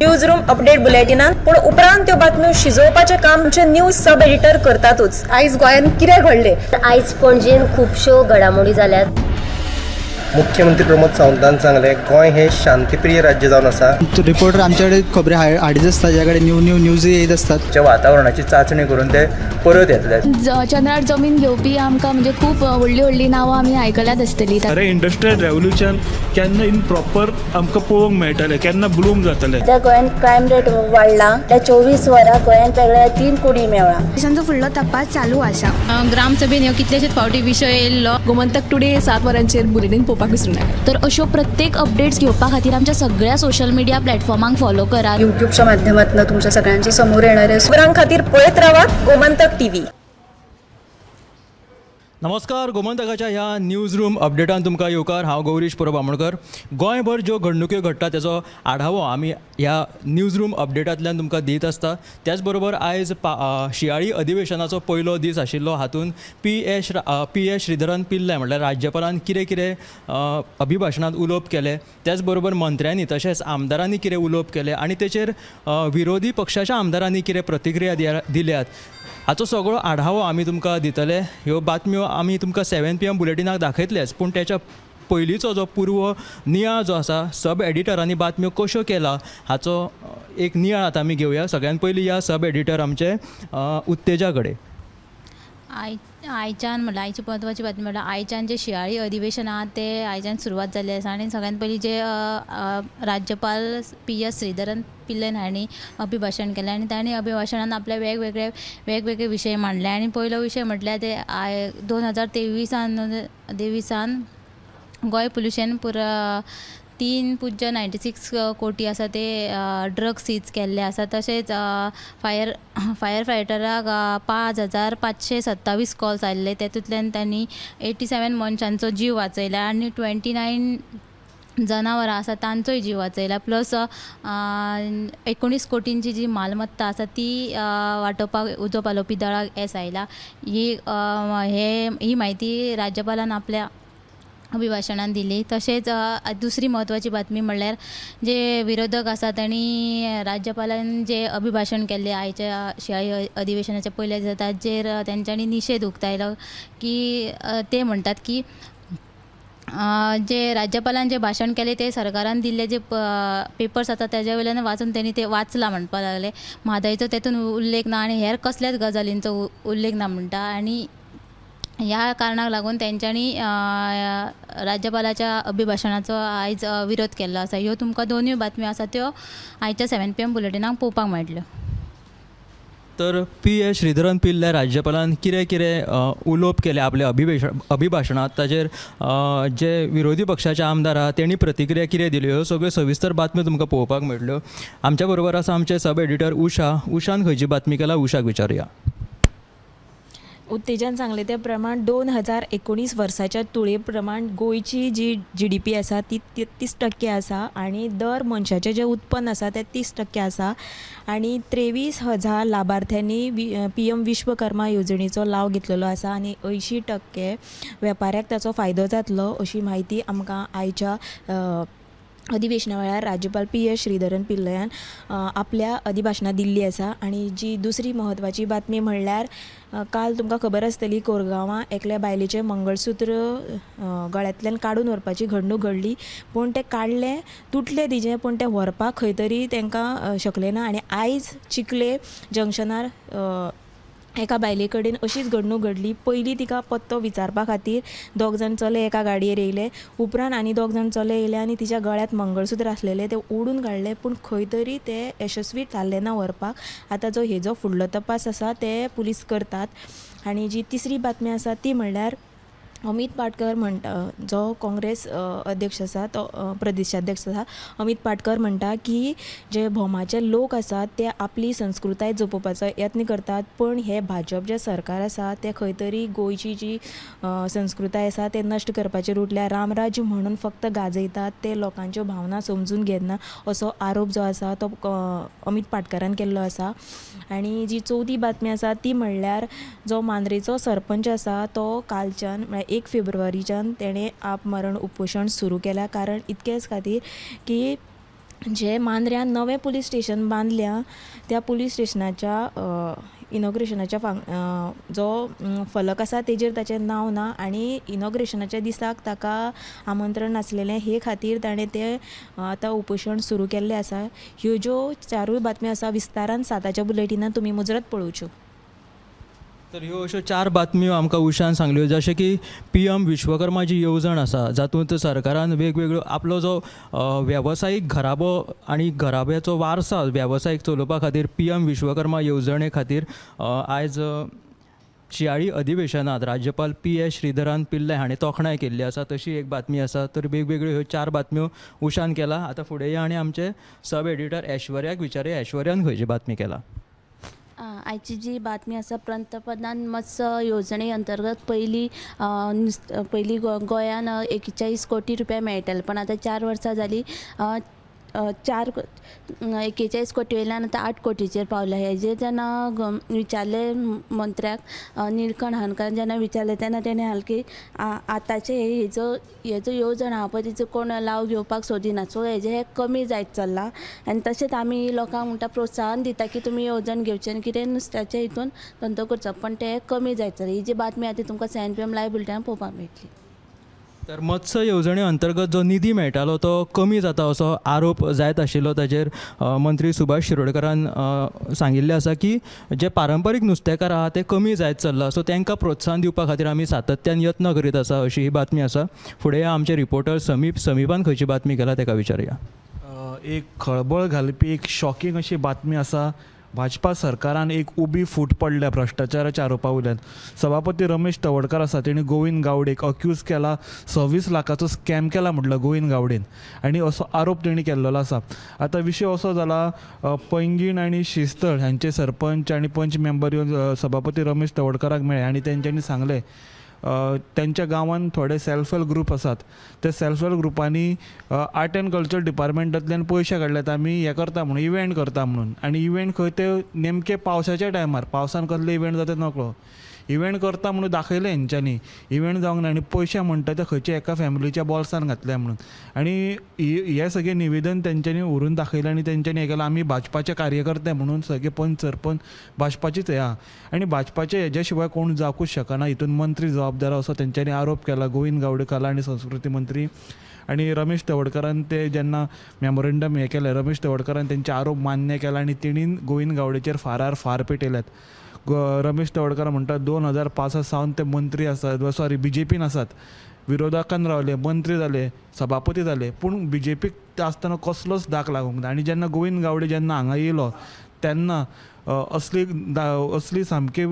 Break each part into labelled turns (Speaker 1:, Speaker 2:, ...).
Speaker 1: News room update बुलेटिनान, पूण उपरांत त्यो बातम्यो शिजोवपाचें काम आमचे न्यूज सब एडिटर करतातूच.
Speaker 2: आयज गोंयांत कितें घडलें?
Speaker 3: आयज पणजेन खुबश्यो घडामोडी जाल्यात.
Speaker 4: मुख्यमंत्री प्रमोद सावंतान सांगलें, गोंय हें शांतीप्रिय राज्य जावन आसा.
Speaker 5: रिपोर्टर आमचे कडेन खबरी हाडीत आसता, ज्या कडेन न्यू न्यू न्यूज येत आसतात.
Speaker 6: वातावरणाची चांचणी करून ते परत येतले.
Speaker 7: चंद्रार जमीन घेवपी आमकां म्हणजे खूब व्हडली व्हडली नांवां आमी आयकल्यात आसतली.
Speaker 8: अरे इंडस्ट्रियल रेव्होल्युशन केन्ना इन प्रॉपर आमकां पळोवंक मेळटलें, केन्ना ब्लूम जातलें.
Speaker 9: त्या गोंयांत क्रायम रेट वाडला, त्या 24 वरां गोंयांत वेगळ्या 3 कोटी मेळ्ळा.
Speaker 7: पोलिसांचो फुडलो तपास चालू आसा.
Speaker 10: ग्रामसभेन ह्यो कितलेशेच फावटी विशय येयल्लो.
Speaker 2: गोमंतक टुडे 7 वरांचेर बुलेटीन पळोवपाक विसरूं नाका.
Speaker 7: तर अश्यो प्रत्येक अपडेट्स घेवपा खातीर आमच्या सगळ्या सोशल मिडिया प्लॅटफॉर्मांक फॉलो करात.
Speaker 2: युट्यूबच्या माध्यमातून तुमच्या सगळ्यांच्या समोर येणारे
Speaker 1: खबरां खातीर पळयत रावात गोमंतक टीव्ही.
Speaker 11: नमस्कार, गोमंतकाच्या ह्या न्यूज रूम अपडेटान तुमकां येवकार. हांव गौरीश परब आमोणकर. गोंयभर ज्यो घडणुक्यो घडटा तेजो आढावो आमी ह्या न्यूज रूम अपडेटांतल्यान तुमकां दीत आसता. त्याच बरोबर आयज शियाळी अधिवेशनाचो पयलो दीस आशिल्लो. हातूंत पी एस श्रीधरन पिल्लय म्हळ्यार राज्यपालान कितें कितें अभिभाशणांत उलोवप केलें, त्याच बरोबर मंत्र्यांनी तशेंच आमदारांनी कितें उलोवप केलें आनी तेचेर विरोधी पक्षाच्या आमदारांनी कितें प्रतिक्रिया दिल्यात हाचो सगळो आढावो आमी तुमकां दितले. ह्यो बातम्यो आमी तुमकां 7 PM बुलेटिनाक दाखयतलेच, पूण त्याच्या पयलींचो जो पूर्व नियाळ जो आसा, सब एडिटरांनी बातम्यो कश्यो केला हाचो एक नियाळ आतां आमी घेवया. सगळ्यान पयलीं ह्या सब एडिटर आमचे उत्तेजा कडेन.
Speaker 10: आयच्यान म्हणल्यार आयची म्हत्वाची बातमी म्हणल्यार आयच्यान जे शियाळी अधिवेशन आहा ते आयच्यान सुरवात जाल्ली आसा. आनी सगळ्यान पयलीं जे राज्यपाल पी एस श्रीधरन पिल्लय हांणी अभिभाशण केलें आनी तांणी अभिभाशणान आपले वेगवेगळे वेगवेगळे विशय मांडले. आनी पयलो विशय म्हटल्यार ते 2023 गोंय पोल्युशन पुरा 3.96 कोटी आसा ते ड्रग सीज केल्ले आसा. तशेंच फायर फायटराक 5527 कॉल्स आयिल्ले, तेतूंतल्यान तांणी 87 मनशांचो जीव वाचयला आनी 29 जनावरां आसा तांचोय जीव वाचयला. प्लस 19 कोटींची जी मालमत्ता आसा ती वांटोवपाक उजो पालोवपी दळाक येस आयला. ही म्हायती राज्यपालान आपल्या अभिभाशणान दिली. तशेंच दुसरी म्हत्वाची बातमी म्हणल्यार जे विरोधक आसा तांणी राज्यपालान जे अभिभाशण केल्लें आयच्या शियाळी अधिवेशनाच्या पयल्या दिसा ताचेर तेंच्यांनी निशेध उक्तायलो की ते म्हणटात की जे राज्यपालान जे भाशण केलें ते सरकारान दिल्ले जे पेपर्स आसा तेज्या वयल्यान वाचून तेणी ते वाचलां म्हणपाक लागले. म्हादयचो तेतून उल्लेख ना आनी हेर कसल्याच गजालींचो उल्लेख ना म्हणटा. आनी ह्या कारणाक लागून तेंच्यांनी राज्यपालाच्या अभिभाशणाचो आयज विरोध केल्लो आसा. ह्यो तुमकां दोनूय बातम्यो आसा त्यो आयच्या 7 PM बुलेटिनाक पळोवपाक मेळटल्यो.
Speaker 11: तर पी एस श्रीधरन पिल्लय राज्यपालान कितें कितें उलोवप केलें आपल्या अभिभाशणांत, ताचेर जे विरोधी पक्षाचे आमदार आहा तेणी प्रतिक्रिया कितें दिल्यो, ह्यो सगळ्यो सविस्तर बातम्यो तुमकां पळोवपाक मेळटल्यो. आमच्या बरोबर आसा आमचे सब एडिटर उषा. उषान खंयची बातमी केला, उषाक विचारुया.
Speaker 12: उत्तेजन सांगलें ते प्रमाण 2019 वर्साच्या तुळे प्रमाण गोंयची जी GDP आसा ती 33% आसा आनी दर मनशाचें जें उत्पन्न आसा तें 30% आसा. आनी 23,000 लाभार्थ्यांनी PM Vishwakarma येवजणेचो लाव घेतलेलो आसा आनी 80% वेपाऱ्याक ताचो फायदो जातलो अशी म्हायती आमकां आयच्या अधिवेशना वेळार राज्यपाल पी एस श्रीधरन पिल्लयान आपल्या अधिभाशणांत दिल्ली आसा. आनी जी दुसरी म्हत्वाची बातमी म्हणल्यार काल तुमकां खबर आसतली कोरगांवां एकल्या बायलेचें मंगळसूत्र गळ्यांतल्यान काडून व्हरपाची घडणूक घडली, पूण तें काडलें, तुटलें तिजें, पूण तें व्हरपाक खंय तरी तांकां शकलें ना. आनी आयज चिखले जंक्शनार एका बायले कडेन अशीच घडणूक घडली. पयलीं तिका पत्तो विचारपा खातीर 2 जाण चले एका गाडयेर येयले, उपरांत आनी 2 जाण चले येयले आनी तिच्या गळ्यांत मंगळसूत्र आसलेलें तें ओडून काडलें, पूण खंय तरी तें यशस्वी थारलें ना व्हरपाक. आतां जो हेजो फुडलो तपास आसा ते पुलीस करतात. आनी जी तिसरी बातमी आसा ती म्हणल्यार अमित पाटकर म्हणटा, जो काँग्रेस अध्यक्ष आसा तो प्रदेशाध्यक्ष आसा, अमित पाटकर म्हणटा की जे भोमाचे लोक आसात ते आपली संस्कृताय जपोवपाचो यत्न करतात, पण हे भाजप जे सरकार आसा ते खंय तरी गोंयची जी संस्कृताय आसा ते नश्ट करपाचेर उरल्या. रामराज्य म्हणून फक्त गाजयतात, ते लोकांच्यो भावना समजून घेना असो आरोप जो आसा तो अमित पाटकरान केल्लो आसा. आनी जी चवथी बातमी आसा ती म्हणल्यार जो मांद्रेचो सरपंच आसा तो कालच्यान म्हळ्यार 1 फेब्रुवारीच्यान तेणें आपमरण उपोशण सुरू केल्या, कारण इतकेच खातीर की जे मांद्र्यां नवें पुलीस स्टेशन बांदल्या त्या पुलीस स्टेशनाच्या इनॉग्रेशनाच्या जो फलक आसा तेजेर ताचें नांव ना आनी इनॉग्रेशनाच्या दिसाक ताका आमंत्रण नासलेलें, हे खातीर ताणें तें आतां उपोशण सुरू केल्लें आसा. ह्यो ज्यो चारूय बातम्यो आसा विस्तारान 7च्या बुलेटिनान तुमी मुजरत पळोवच्यो.
Speaker 11: तर ह्यो अश्यो 4 बातम्यो आमकां उषान सांगल्यो, जशें की PM Vishwakarma जी येवजण आसा जातूंत सरकारान वेगवेगळ्यो आपलो जो वेवसायीक घराबो आनी घराब्याचो वारसा वेवसायीक चलोवपा खातीर PM Vishwakarma येवजणे खातीर आयज शियाळी अधिवेशनात राज्यपाल PS Sreedharan Pillai हाणें तोखणाय केल्ली आसा, तशी एक बातमी आसा. तर वेगवेगळ्यो ह्यो 4 बातम्यो उषान केला. आतां फुडें या आनी आमचे सब एडिटर ऐश्वर्याक विचारया, ऐश्वर्यान खंयची बातमी केला?
Speaker 9: आयची जी बातमी आसा, पंतप्रधान मत्स्य येवजणे अंतर्गत पयली पयली गोंयान 41 कोटी रुपया मेळटाले, पण आतां 4 वर्सां जालीं 41 कोटी वयल्यान आतां 8 कोटीचेर पावला. हेजेर जेन्ना विचारलें मंत्र्याक निलकंठ हानकारान जेन्ना विचारलें तेन्ना तेणें हाल की आतांचे हेजो हेजो येवजण आहा पळय तिचो कोण लाव घेवपाक सोदिना, सो हेजें हें कमी जायत चल्लां. आनी तशेंच आमी लोकांक म्हणटा प्रोत्साहन दिता की तुमी येवजण घेवचें आनी कितें नुस्त्याचे हितून धंदो करचो, पण तें कमी जायत चल्लां. ही जी बातमी आहा ती तुमकां 7 PM live बुलेटिनान पळोवपाक मेळटली.
Speaker 11: तर मत्स्य येवजणे अंतर्गत जो निधी मेळटालो तो कमी जाता असो आरोप जायत आशिल्लो, ताजेर मंत्री सुभाष शिरोडकरान सांगिल्लें आसा की जे पारंपारीक नुस्तेकार आहा ते कमी जायत चल्ला, सो तांकां प्रोत्साहन दिवपा खातीर आमी सातत्यान यत्न करीत आसा अशी ही बातमी आसा. फुडें आमचे रिपोर्टर समीप, समीपान खंयची बातमी केला ताका विचारुया.
Speaker 8: एक खळबळ घालपी एक शॉकिंग अशी बातमी आसा. भाजपा सरकारान एक उबी फूट पडल्या भ्रश्टाचाराच्या आरोपा वयल्यान. सभापती रमेश तवडकर आसा तेणी गोविंद गावडेक अक्यूज केला, 26 लाखाचो स्कॅम केला म्हटलं गोविंद गावडेन आनी असो आरोप तेणी केल्लो आसा. आतां विशय असो जाला, पैंगीण आनी शिस्तळ हांचे सरपंच आनी पंच मेंबर येवन सभापती रमेश तवडकराक मेळ्ळे आनी तेंच्यांनी सांगलें त्यांच्या गांवांत थोडे सेल्फ हेल्प ग्रूप आसात, ते सेल्फ हेल्प ग्रुपांनी आर्ट एंड कल्चर डिपार्टमेंटांतल्यान पयशे काडल्यात आमी हें करता म्हणून, इव्हेंट करता म्हणून, आनी इव्हेंट खंय ते नेमके पावसाच्या टायमार, पावसान कसले इव्हेंट जाता नकळो, इव्हेंट करता म्हणून दाखयलें हेंच्यांनी, इव्हेंट जावंक ना आनी पयशे म्हणटा ते खंयच्या एका फॅमिलीच्या बोल्सान घातले म्हणून. आनी हें सगळें निवेदन तेंच्यांनी व्हरून दाखयलें आनी तेंच्यांनी हें केलां आमी भाजपाचे कार्यकर्ते म्हणून सगळे पंच सरपंच भाजपाचीच हें आहा आनी भाजपाचे हेज्या शिवाय कोण जावकूच शकना, हितून मंत्री जबाबदार असो तेंच्यांनी आरोप केला गोविंद गावडे आनी संस्कृती मंत्री. आनी रमेश तवडकरान ते जेन्ना मेमोरेंडम हें केलें, रमेश तवडकरान तेंचे आरोप मान्य केला आनी तेणीन गोविंद गावडेचेर फारार फार पेटयल्यात. रमेश तवडकर म्हणटा 2005 सावन ते मंत्री आसात, सॉरी बीजेपीन आसात, विरोधकान रावले, मंत्री जाले, सभापती जाले, पूण बीजेपीक आसतना कसलोच दाग लागूंक ना. आनी जेन्ना गोविंद गावडे जेन्ना हांगा येयलो तेन्ना असली असली सामकी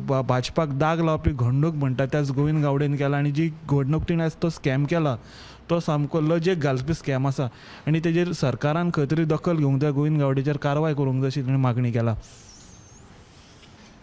Speaker 8: भाजपाक दाग लावपी घडणूक म्हणटा त्याच गोविंद गावडेन केला. आनी जी घडणूक तिणें तो स्कॅम केला तो सामको लजेक घालपी स्कॅम आसा आनी तेजेर सरकारान खंय तरी दखल घेवंक जाय, गोविंद गावडेचेर कारवाय करूंक जाय अशी तिणें मागणी केला.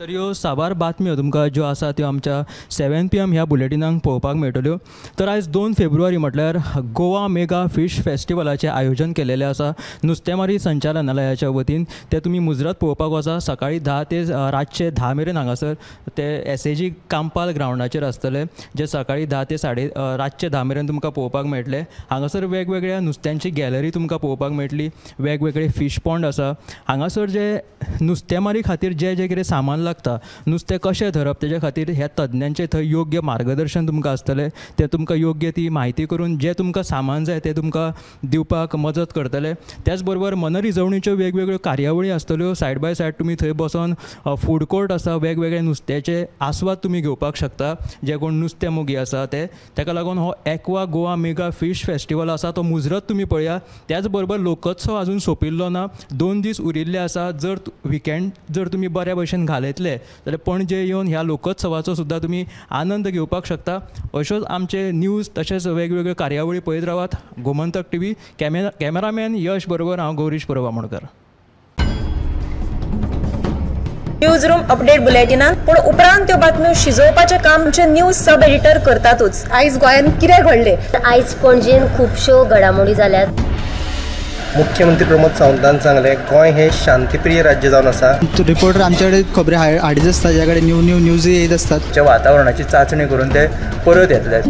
Speaker 11: तर ह्यो साबार बातम्यो तुमकां ज्यो आसा त्यो आमच्या 7 PM ह्या बुलेटिनाक पळोवपाक मेळटल्यो. तर आयज 2 फेब्रुवारी म्हटल्यार गोवा मेगा फिश फेस्टिवलाचें आयोजन केलेलें आसा नुस्तेमारी संचालनालयाच्या वतीन. तें तुमी मुजरत पळोवपाक वचा. सकाळीं 10 ते रातचे 10 मेरेन हांगासर ते SAG Campal ग्रावंडाचेर आसतले, जे सकाळीं 10 ते रातचे 10 मेरेन तुमकां पळोवपाक मेळटले. हांगासर वेगवेगळ्या नुस्त्यांची गॅलरी तुमकां पळोवपाक मेळटली, वेगवेगळे फिश पॉन्ड आसा. हांगासर जे नुस्तेमारी खातीर जे जे कितें सामान लागता, नुस्तें कशें धरप तेजे खातीर ह्या तज्ञांचें थंय योग्य मार्गदर्शन तुमकां आसतलें. तें तुमकां योग्य ती म्हायती करून जें तुमकां सामान जाय तें तुमकां दिवपाक मजत करतले. त्याच बरोबर मनरिजवणीच्यो वेगवेगळ्यो कार्यावळी आसतल्यो. सायड बाय सायड तुमी थंय बसोन फूड कोर्ट आसा, वेगवेगळे नुस्त्याचे आस्वाद तुमी घेवपाक शकता जे कोण नुस्तें मोगी आसा ते. ताका लागून हो aqua Goa mega fish festival आसा तो मुजरत तुमी पळया. त्याच बरोबर लोकोत्सव अजून सोंपिल्लो ना, 2 दीस उरिल्ले आसा. जर विकेंड जर तुमी बऱ्या भशेन घालयतले जाल्यार पणजे येवन ह्या लोकोत्सवाचो सुद्दां तुमी आनंद घेवपाक शकता. अश्योच आमचे न्यूज तशेंच वेगवेगळ्यो कार्यावळी पळयत रावात. गोमंतक टीव्ही, कॅमेरामॅन यश बरोबर हांव Gaurish Parab Amonkar.
Speaker 1: News room update बुलेटिनान पूण उपरांत त्यो बातम्यो शिजोवपाचें काम आमचे न्यूज सब एडिटर करतातूच. आयज गोंयांत कितें घडलें,
Speaker 3: आयज पणजेन खुबश्यो घडामोडी जाल्यात.
Speaker 4: मुख्यमंत्री प्रमोद सावंतान सांगलें गोंय हें शांतीप्रिय राज्य जावन आसा.
Speaker 5: रिपोर्टर आमचे कडेन खबरी हाडीत आसता, ज्या कडेन न्यू न्यू न्यूज येत आसतात.
Speaker 6: वातावरणाची चांचणी करून ते परत येतले.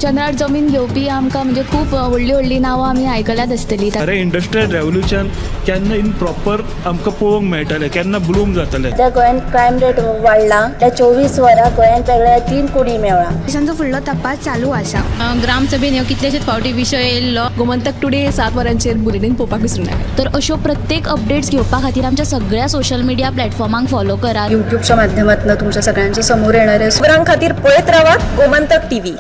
Speaker 7: चंद्रार जमीन घेवपी आमकां म्हणजे खूब व्हडली व्हडली नांवां आमी आयकल्यात आसतली.
Speaker 8: अरे इंडस्ट्रियल रेवोल्युशन केन्ना इन प्रॉपर आमकां पळोवंक मेळटलें, केन्ना ब्लूम जातलें.
Speaker 9: सध्या गोंयांत क्रायम रेट वाडला, त्या 24 वरां गोंयांत वेगळ्या 3 कोडी मेळ्ळा.
Speaker 2: तांचो फुडलो तपास चालू आसा.
Speaker 10: ग्रामसभेन ह्यो कितलेशेच फावटी विशय येयल्लो.
Speaker 2: गोमंतक टुडे 7 वरांचेर बुलेटीन पळोवपाक विसरूं नाका.
Speaker 7: तर अश्यो प्रत्येक अपडेट्स घेवपा खातीर आमच्या सगळ्या सोशल मिडिया प्लॅटफॉर्मांक फॉलो करात.
Speaker 2: यूट्यूबच्या माध्यमातून तुमच्या सगळ्यांच्या समोर येणारे
Speaker 1: खबरां खातीर पळयत रावात गोमंतक टीव्ही.